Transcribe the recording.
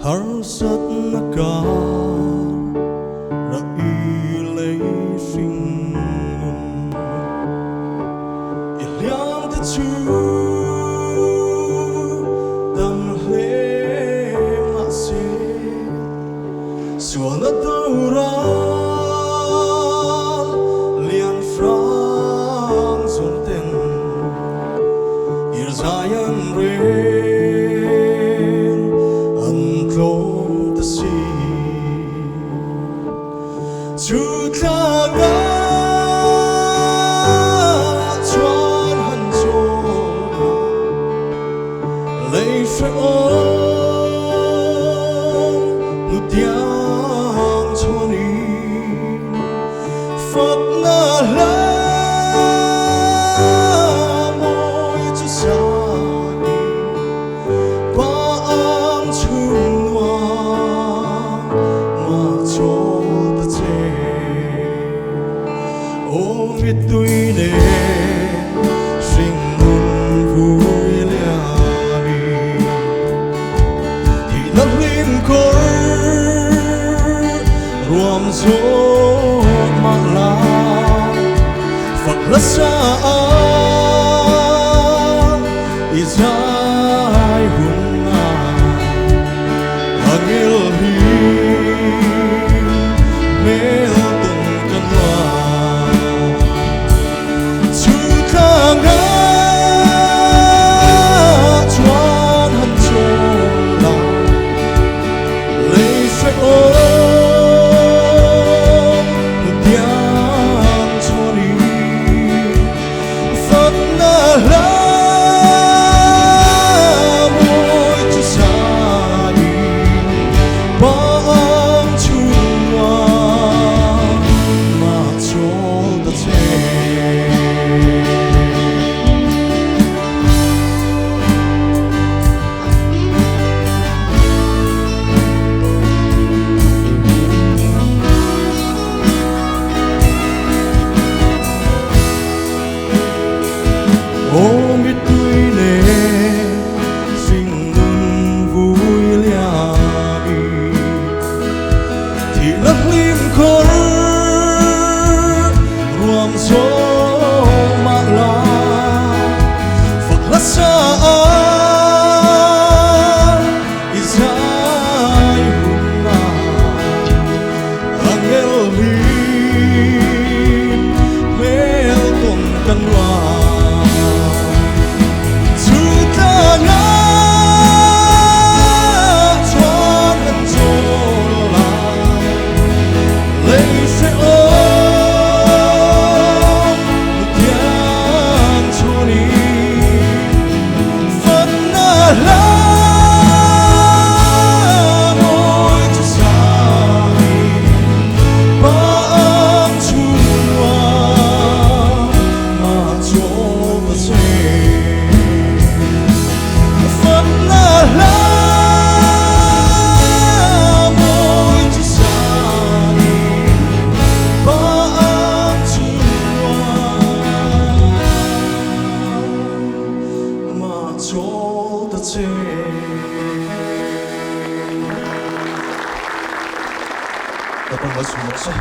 Harsatna kar ra i lei hring nun i hliam te chu dam hle mahse sualna doral lian hrang zawng ten irzai an rel an tlawm ta si. Chu tlangah chuan han chawl a, lei hrehawm hnutiang chhuanin fakna hla mawi chu sain pa ang chhung nuam mah chawl ta che. Aw mittui nen hring nun vui lianin thihna hlim kawr ruam zawk mah la fak hla sa a i zai hun a angel hi hmel tawn ka nuam chu tlangah chuan han chawl la lei hrehawm hmutiang chhuanin fakna hla mawi chu sain pa ang chhungah mah chawl ta che. Aw mittui nen hring nun vui lianin thihna hlim khawr ruam zawng mah la fak hla sa a i zai hun a angel hlim hmel tawn kan ruah chu tlangah chuan an chawl a lei hrehawm hmutiang chhuanin fakna hla mawi chu sain pa ang chhungah mah chawl ta che. Fakna hla mawi chu sain pa ang chhungah mah chawl ta che. Ka pawh malsawm rawh se.